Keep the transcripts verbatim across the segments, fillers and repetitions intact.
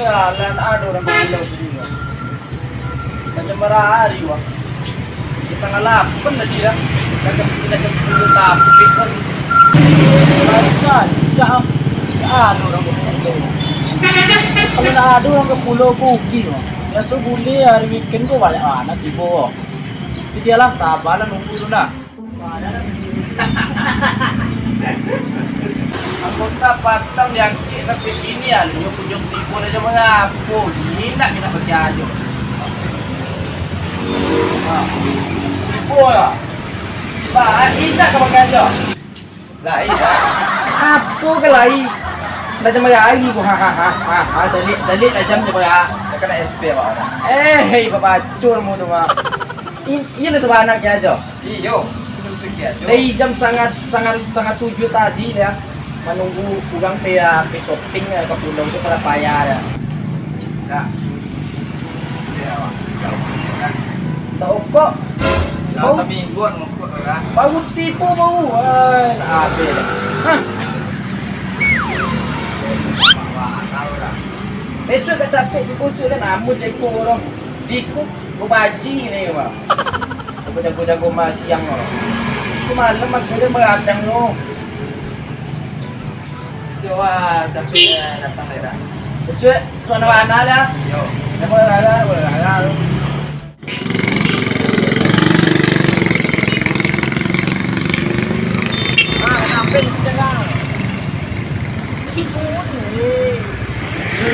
Jalan ado urang bapulau sini, Bang. Macam bara hari, Bang. Setengah lapan tadi dah. Dah ke, dah ke sepuluh tapi kan. Rancak, cak. Ado urang bapulau. Kalau nak ado urang bapulau, rugi, Bang. Biaso bule hari weekend ko banyak bana tibo, Bang. Jadi alah, sabarlah nunggu tu nah. Anggota patang diangkek sampai kini, ah, nyo kunjung tibo aja mangapo, indak kena pakai ajo. Ah, tibo lah. Bah, indak ka pakai ajo. Lai, bah. Apo ka lai? Dah jam bara hari ko. Ha, ha, ha, ha, ha. Dalit, dalit lah jam jam bara. Dah kena S P awak dah. Eh, hei, babacul mu tu, Mak. In-, iyo lah tu, Mak, anak ajo. Iyo, betul-betul kiajo. Dari jam sangat, sangat, sangat tujuh tadi lah, manunggu urang pai, pai shopping, eh, ka pulau tu, payah-payah dah. Dah. Iyo, Bang. Dah okok. Dah bau. Saminggu dah okok tu, kan? Baru tibo, baru. Wah, nak habis dah. Hah. Wah, tahu dah. Besok ka capek di kusuk dah, namun ceko orang. Di ku-, ku baji ni, Bang. Jago-jago, jago mah siang lo. Itu malam masih ada beradang lo. Siwa, tapi datang dah. Besok, suara mana lah? Yo. Nama lah, lah, lah, lah. Ah, sampai di tengah. Timun, weh.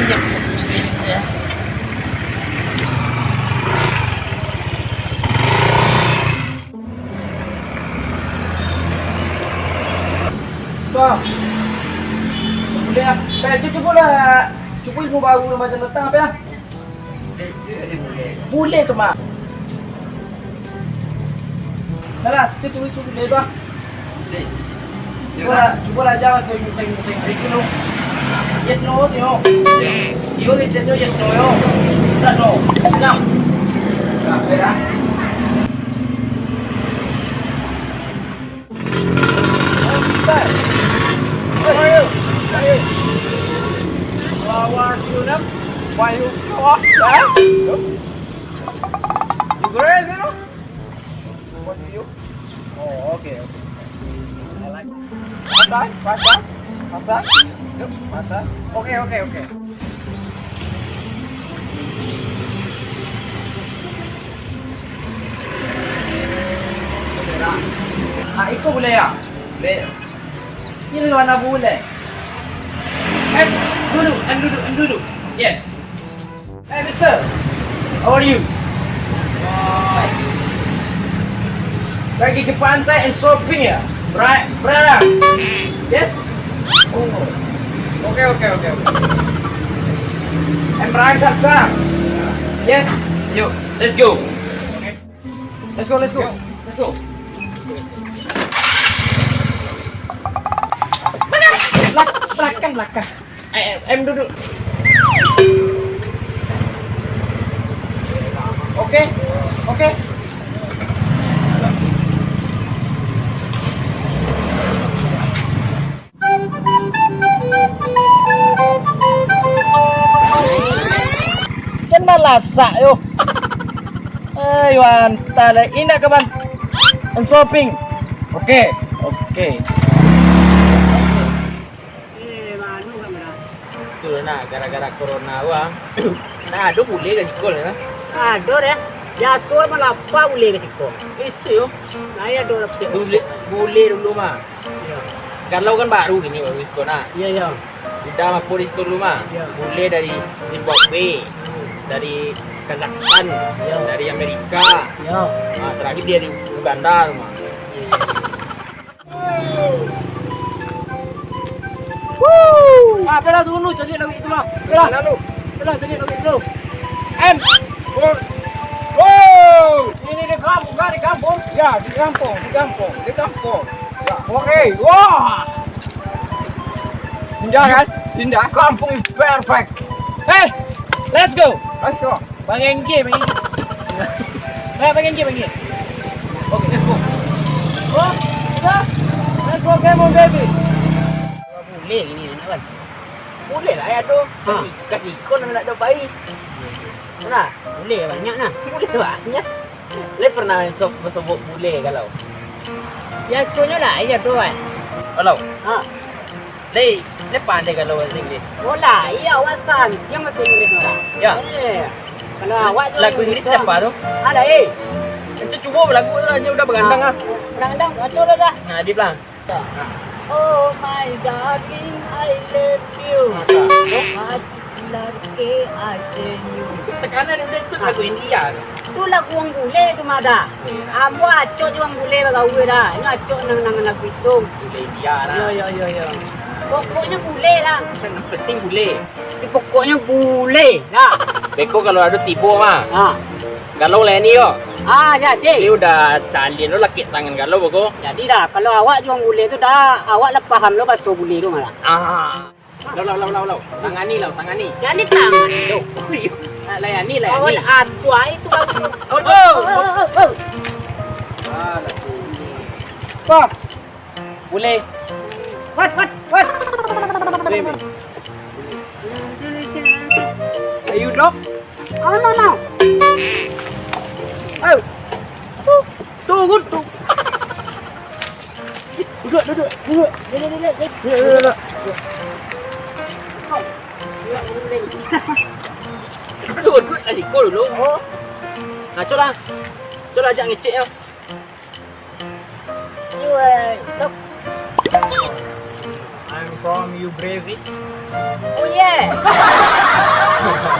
Yes, yes, ya. Bang. Boleh lah. Eh, cu-, cubolah. Cubo ilmu baru Ramadan datang, apa ya? Boleh tu, Mak. Dah lah, tu, tu, tu, boleh tu, ah. Boleh. Cubolah, cubolah aja, sering, sering, sering, sering, tu. Yes, no, tu, yo. Yo, yes, no, yes, no, yo. Dah, no. Dah. Dah, dah. Oke, oke, oke. Ah, iko buliah, yo? Buliah. Iko warna buliah. Eh, duduk, em, duduk, em, duduk. Yes. Hey, mister. How are you? Pergi ke pantai and shopping, ya? Right, brother. Yes? Oh. Oke, oke, oke, oke. Em, berangkat sekarang. Yes? Yuk, let's go. Let's go, let's go. Let's go. Mana? Belak-, belakang, belakang. Eh, em, duduk. Oke, oke. Jan malasak yo. Ai, mantap lah. Indak ka ban-, shopping. Oke, oke. Itulah nak, gara-gara corona tu, ah. Nah, ado bule ka siko lah, nah. Ado deh. Biaso mah lapa bule ka siko. Itu yo. Nah, ado lah. Bule, bule dulu mah. Iyo. Kalau kan baru kini, baru di siko, nah. Iyo, iyo. Udah apo di siko dulu mah. Iyo. Bule dari Zimbabwe, dari Kazakhstan, iyo, dari Amerika. Iyo. Ah, terakhir dari Uganda tu mah. Woo! Ah, bela dulu, cari lagi tu lah. Bela. Lalu. Bela, cari lagi tu. Em. Wow. Ini di kampung, kan, di kampung? Ya, di kampung, di kampung, di kampung. Ya, oke. Wah. Indah, kan? Indah. Kampung is perfect. Hey, let's go. Let's go. Bang Engge, Bang Engge. Nah, Bang Engge, Bang Engge. Oke, let's go. Oh, sudah. Let's go, come on, baby. Boleh gini, nak, Bang? Buliah lah, yo, tu. Ha. Kasi, kasi ko nan nak dopai. Nah, buliah banyak, nah. Buliah banyak. Lai pernah co-, basobok buliah kalau? Biasonyo lah, yo, tu, kan. Kalau? Ha. Lai, lai pandai kalau bahasa Inggris? Oh, lah, iyo, awak santiang bahasa Inggris, orang. Yo. Eh, kalau awak tu lagu Inggris siapa tu? Ada, eh. Nanti cubo lagu tu lah, dia udah berandang, ah. Berandang, baco lah dah. Nah, dia bilang. Oh my darling, I love you. Masa? Hati larke aja you. Tekanan udah itu lagu India tu. Tu lagu wong bule tu mah dah. Ambo acok jo wong bule bagaul dah. Inyo acok nang, nang lagu itu. Bule India lah. Yo, yo, yo, yo. Pokoknyo bule lah. Yang penting bule. Di pokoknyo bule lah. Beko kalau ado tibo mah. Ha. Galau lah ni yo. Ah, jadi. Ni udah calin lo lakek tangan galau beko. Jadi dah, kalau awak jo wong bule tu dah, awak lah paham lo baso bule tu malah. Ah. Lau, lau, lau, lau, lau. Tangani lau, tangani. Jadi tangan. Yo. Nak layani, layani. Awak lah atuh ai tu baru. Oh, oh, oh, oh, oh. Alah, tu. Wah. Bule. What, what, what? Same. Are you dog? Oh, no, no. Oh. Tu, tu, good, tu. Duduk, duduk, duduk. Duduk, duduk, duduk. Duduk, duduk, duduk. Duduk, duduk kat siko dulu. Oh. Nah, cubolah. Cubolah ajak ngecek yo. You, uh, talk. I'm from Brazil. Oh, yeah.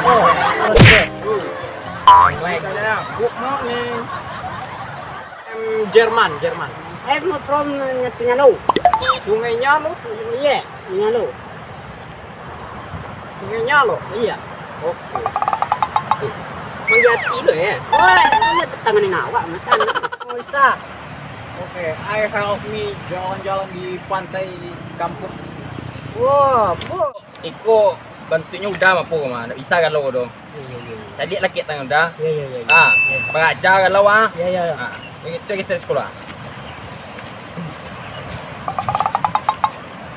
Oh, okay. Good morning. I'm German, German. I'm from, uh, Singalo. Sungai Nyalo? Yeah, Singalo. Ingatnya lo? Iya. Oke. Manjati lo ya? Wah, ini tetangga ni awak, Mas. Oh, bisa. Oke, I help me jalan-jalan di pantai di kampus. Wah, bu. Iko bantuaknyo udah apo mah, ndak bisa kalau do. Iya, iya, iya. Cadiak lakek tangan udah. Iya, iya, iya, iya. Ah, iya. Baraja kalau ah. Iya, iya, iya. Ah. Cek, cek sekolah.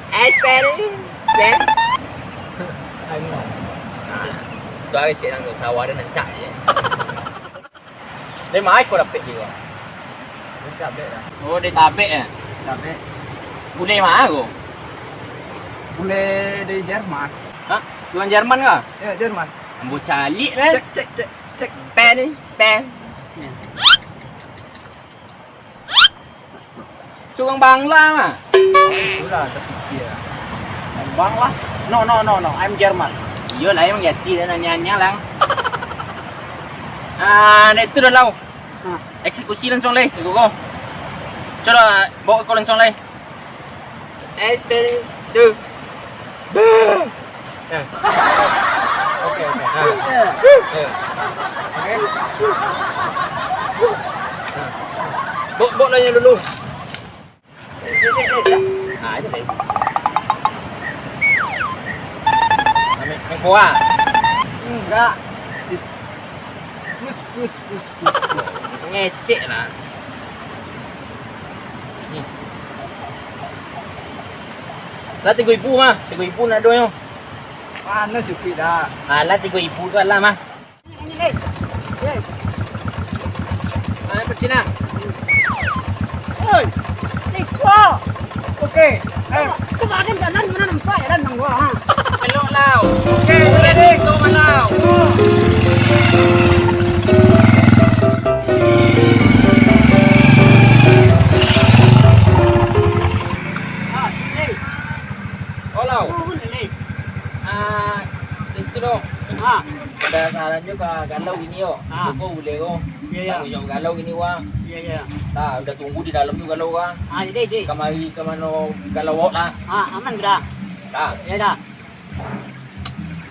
Eh, spell, spell. Anu. Nah, tu ari cek nang sawah dia nancak je. Dari mana kau dapek dia? Dari Tabek lah. Oh, dari Tabek ya? Tabek. Bule mana kau? Bule dari Jerman. Hah? Urang Jerman kah? Ya, Jerman. Ambo caliak kan? Cek, cek, cek, cek. Spell, spell. Ya. Surang Bangla mah. Itulah terpikir. Bangla? No, no, no, no. I'm German. Iyo lah, emang jati dah nanya-nanya lang. Ah, nah itu dah lau. Hah. Eksekusi langsung leh, iko ko. Cubolah, bawa ko langsung leh. Eh, spelling tu. Beuh. Eh. Oke, oke. Ah. Eh. Oke. Bok, bok lah yang dulu. Ah, ini baik. Ambil, ambil kuah. Enggak. Pus, pus, pus, pus, pus. Ngecek lah. Ni. Lah tigo ribu mah, tigo ribu nak donyo. Mana cukup dah? Alah tigo ribu tu alah mah. Ini, ini, eh. Mana pecina? Oi, Ciko. Oke. Eh. Kemarin jalan mana nampak jalan nang gua, ha? Elok lau. Oke, ready, go lau. Ah, sini. Oh, lau. Turun, sini. Ah, itu dong. Ah. Ado saran jo ka galau kini yo. Ah. Buko bule ko. Iya, iya. Tangguang jawab galau kini, wah. Iya, iya. Tah, udah tunggu di dalam tu galau, wah. Ah, jadi, jadi. Kamari ka mano galau awak lah. Ah, aman dah. Tah. Iya dah.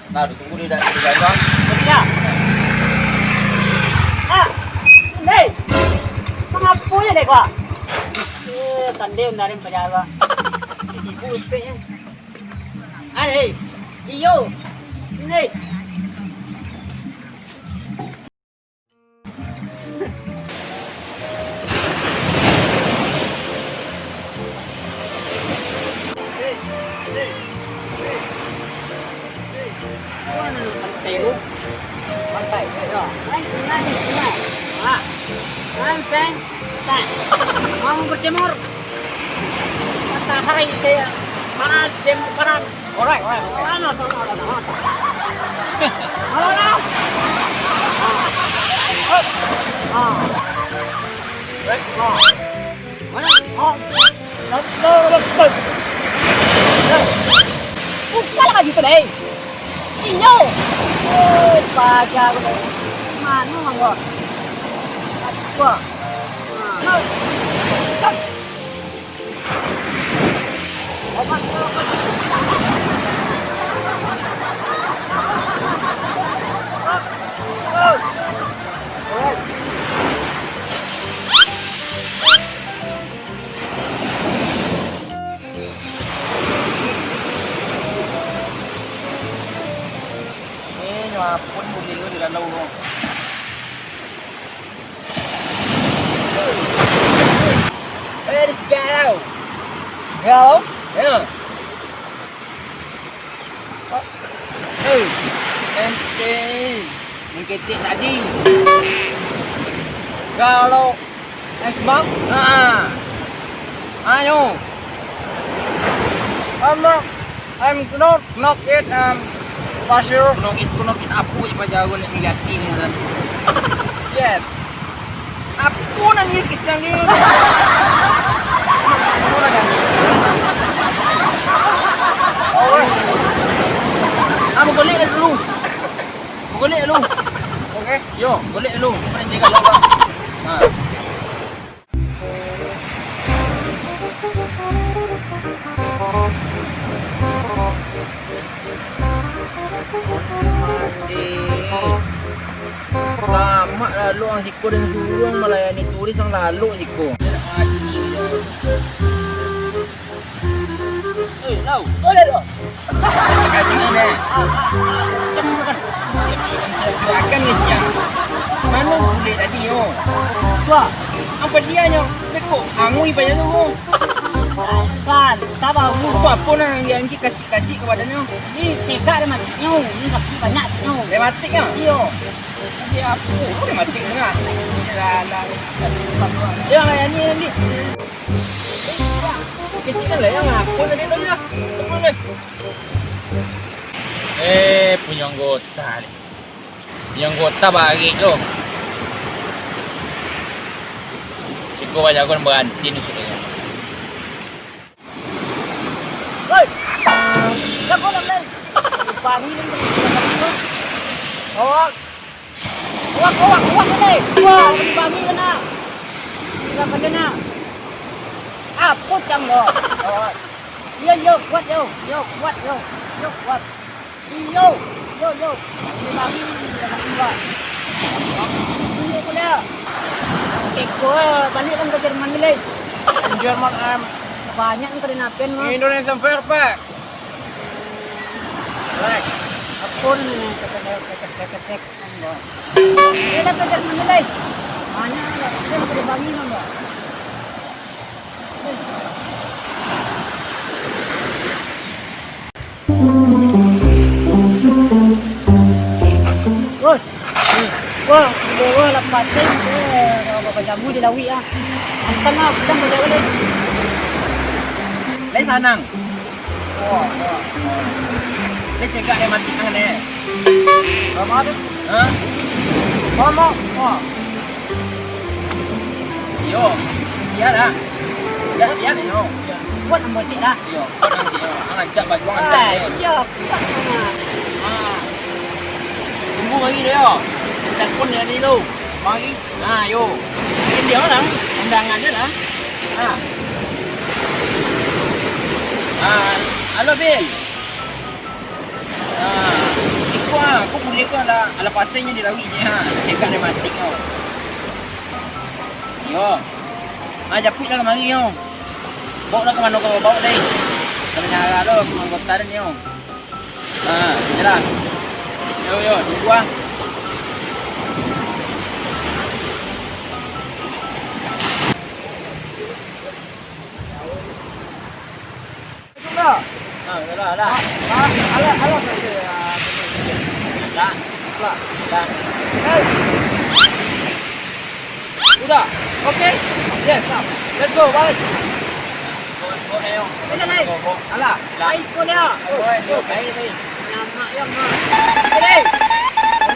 Tah, udah tunggu di da-, di dalam. Iya. Ah, hei. Mangapo je dek kau? Eh, tandai undarin pajalan. Sibuk ipeknyo. Are, iyo, ini. Santai, yo. Santai, santai. Ah. Santai, santai. Mau berjemur. Matahari saya panas, jemur panas. Alright, alright, alright. Panas, panas, panas, panas. Alah. Ah. Ah. Ah. Buka lah baju tu, deh. Inyo. Oi, paja ko, deh. Mano mangko? Aduh. Nah. Eh, nyo apun bulilu di dalam ko. Eh, di si galau. Galau? Yo. Eh, ente mangketek tadi. Kalau X-Bang? Nah. Ayo. I'm not, I'm not knock it, um, Pasir. Knock it, knock it, apo je pajago nak mangganti ni, kan? Yes. Apo nangis kecang ni? Apo lah kan? Oh. Ah, bagolek dulu. Bagolek dulu. Oke. Yo, bagolek dulu. Mana jaga lo? Ha. Lamak lalok ang siko, den suruah ang malayani turis, ang lalok siko. Oi, Lau. Oi, Lau. Kaji ni, eh. Macam mana kan? Siap makan, siap makan ni, Ciang. Mano buliah tadi, yo? Wah. Apo dia nyo? Beko, angui banyak tu. San, sabar, Bu. Apo, apo nah yang Angki kasih-kasih ka badannyo? Ni tegak dah matiknyo. Ni sakik banyak tiknyo. Dah matiknyo? Iyo. Dia apo? Apo dah matik sangat? Yalah, lah. Yang layan ni, ni. Kecil lah yang apo tadi tu lah. Apo ni? Eh, punyo anggota ni. Punyo anggota barik tu. Siko bajago baranti ni sudah. Hei! Siapa nak main? Bani ni. Oh. Kuat, kuat, kuat, Lele. Wah, bani kena. Tidak kena. Apo cam lo? Oh. Iyo, iyo, kuat, yo. Yo, kuat, yo. Yo, kuat. Iyo, yo, yo. Bani, bani, kuat. Iyo, kuda. Teko, balik kan ke Jerman ni, Lele. Jerman, em. Banyak ni kena napen, mah. Indonesian Fair Pack. Wah, apo ni, ketek-ketek, ketek-ketek. Dia dah kejar menilai. Hanya lah, dia boleh bangun, Bang. Bos, wah, di bawah lah pasir, eh, kalau bajamu di lawik ah. Antam lah, kita bajamu ni. Lai sanang. Wah, wah. Lai cegak lai mati tangan eh. Lama tu? Hah? Lama. Wah. Iyo. Iyo lah. Iyo, iyo, iyo. Kuat ambo cek lah. Iyo, kuat nanti yo. Ang ajak bajuang. Ah, iyo, kuat sangat. Ah. Tunggu mari deh yo. Telepon dari lu. Mari. Nah, yo. Mungkin dia orang undangan je lah. Nah. Ah, halo, Bil. Ah, iko ah, aku boleh ko ala, ala pasenyo di lawik je ha. Cegak dia mati kau. Yo. Ah, japuik lah kamari yo. Bawa lah ke mana kau bawa deh. Kalau nyara lo, aku anggota ni yo. Ha, jelas. Yo, yo, tunggu ah. Masuk dah. Ha, dah, dah, dah. Ha, ha, alah, alah, alah. Dah. Lah, lah. Hey. Udah. Oke. Yes, stop. Let's go, balik. Mana, Nay? Alah. Baik, kau dah. Oh, baik, baik. Alamak, ya, Mak. Hey.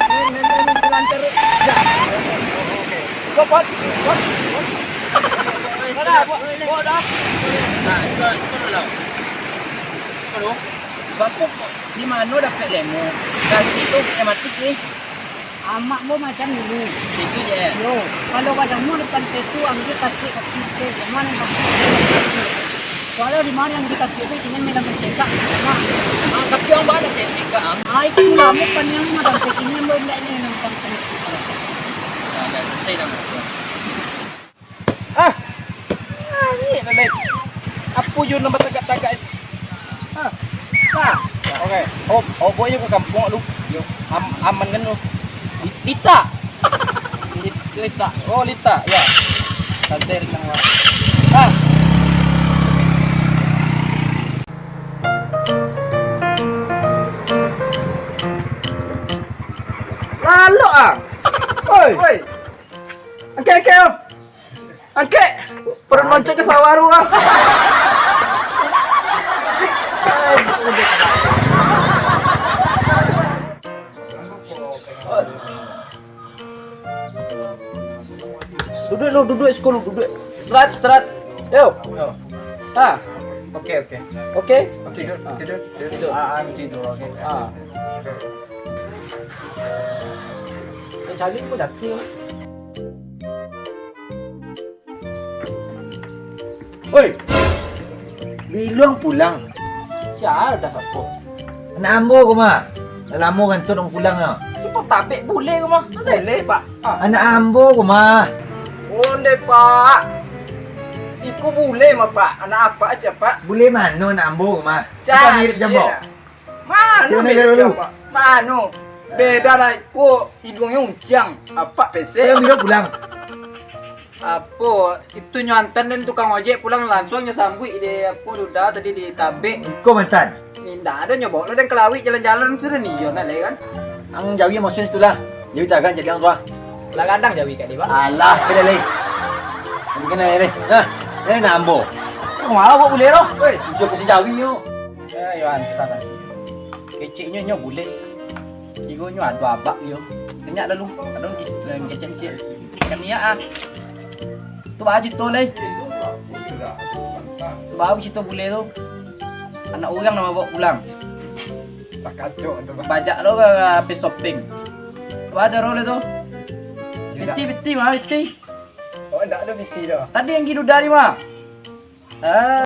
Main, main, main, main, lancar. Ya. Go, Bot. Bot. Mana, Bot? Bot, dah. Nah, itu, itu dulu. Itu dulu. Bapak, di mano dapek lemo? Kasih tu, yang mati, eh. Amak mo macam dulu. Situ je. Yo, kalau badan mo depan situ, ambil kasih kaki tu. Yang mana yang kasih? Soalnya di mana yang dikasih tu, ingin medan mencekak. Nah. Ah, tapi orang banyak saya cekak, am. Ah, itu lah, mo pan yang macam ini, yang boleh ini, yang macam ini. Nah, dah selesai dah. Ah. Ah, ni lah, Lai. Apo yo nan batagak-tagak ni? Ah. Ah. Oke. Oh, oh, boy yo ka kampuang lu. Yo. Am-, aman kan lu? Li-, Lita. Li-, Lita. Oh, Lita. Ya. Santai, tenang, Wak. Ah. Lalok ah. Oi. Oi. Angkek, angkek, oh. Angkek. Perut lonceng ka sawah tu, ah. Duduak lu, duduak siko lu, duduak. Strat, strat. Yo. Yo. Ha. Oke, oke. Oke? Oke, tidur, tidur, tidur. Tidur. Ah, ah, tidur, oke. Ah. Eh, cari ko jatuh. Oi! Bilo ang pulang? Sia dah sapo? Anak ambo ko mah. Lah lamo kan tu dong pulang ah. Sipo tabek bule ko mah? Bule, Pak. Ah. Anak ambo ko mah. Onde, Pak. Iko bule mah, Pak. Anak apak ciek, Pak. Bule mano anak ambo ko mah? Cak, bukan mirip jo ambo. Mano mirip jo ambo? Mano? Beda lah, iko iduangnyo unciang, apak pesek. Ayo, bilo pulang? Apo, itu nyo antan den tukang ojek pulang, langsuang nyo sambuik di, apo, Duda tadi di tabek. Iko mantan. Indak ado nyo baok lah den ka lawik jalan-jalan tu den, iyo nak lai kan. Ang jawi masuak situ lah. Jawi tagak jadi ang tu ah. Lah gadang jawi kak ni, Pak. Alah, kena lai. Mungkin lai lai. Nah, lai nak ambo. Kau malah baok bule tu. Woi, tujuah puluah jawi tu. Eh, yo antan. Keceknyo nyo bule. Kironyo ado abak yo. Kenyak lalu. Ado kis-, kecek-kecek. Kan niat ah. Tu baa carito lai. Tu baa carito bule tu. Anak urang nan baok pulang. Bajak lo ka, ka shopping. Tu baa caro lai tu. Piti, piti mah, piti. Oh, ndak ado piti tu. Tadi yang Gidu dari mah. Ah.